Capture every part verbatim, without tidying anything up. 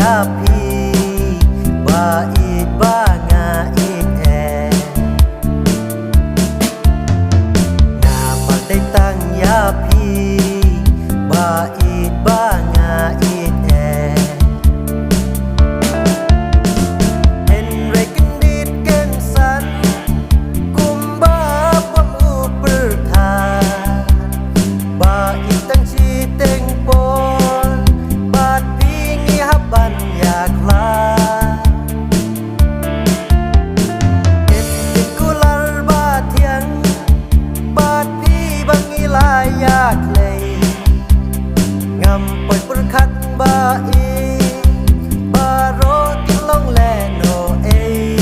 ïa phi ba ïeit ba nga ïeit eh. Namar dei tang ïa phi ba ïeit ba nga ïeit eh. Hynrei kyndit kynsan kumba bym u pyrthat, ba ïeit tang shiteng por bad phi ngi hap ban ïakhlad. Ïeit kular ba thiang bad phi ba ngi la ïakhlei. Ngam poi pyrkhat ba ïeit baroh ki long lehnohei.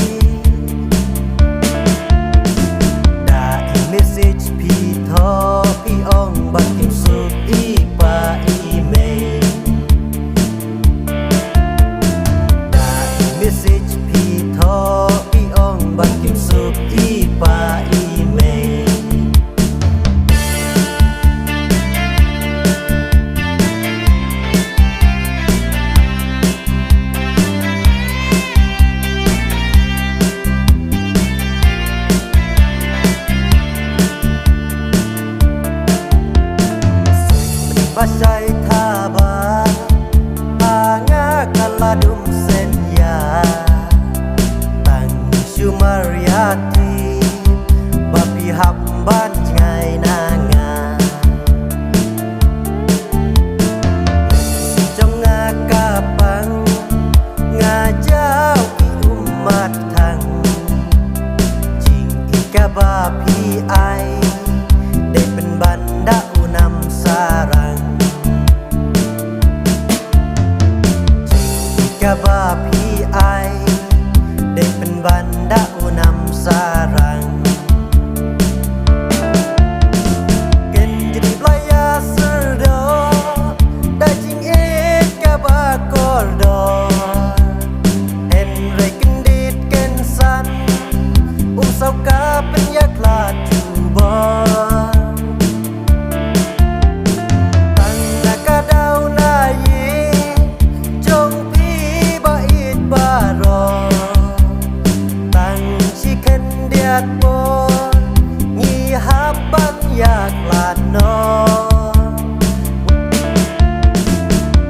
Da i message phi thoh phi ong ba kim suk i pa i mei. Da i message phi thoh phi ong ba kim suk i pa i mei. Ba shai thaba ha nga ka la dum sen ïa. Tang shu mar ïa ti ba phi hap ban jngai na nga. Jong nga ka pang nga jaw ki ummat thang. Jingïeit kaba phi ai dei pynban da u nam sarang. Jingïeit kaba phi ai dei pynban da u nam sarang. Kin jylliew ïa syrdoh da jingïeit kaba kordor. Hynrei kyndit kynsan um saw ka pynïakhlad jubor. Tang na ka daw na ïing jong phi ba ïeit baroh. Tang shi khyndiat por ngi hap ban ïakhlad noh.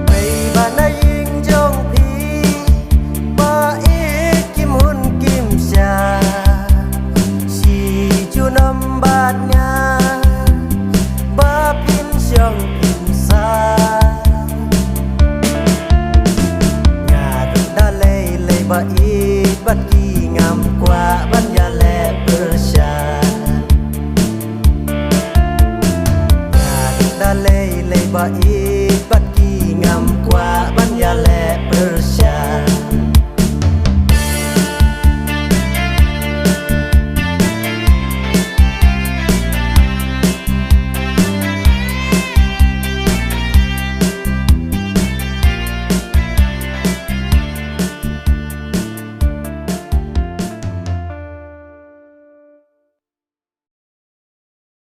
Pei ba na ïing jong phi ba ïeit kim hun kim sha. Shi junom bad nga ba phin shong phin sah. Nga ruh da lei lei ba ïeit bad ki ngam kwah ban ïaleh pyrshah. Nga ruh da lei lei ba ïeit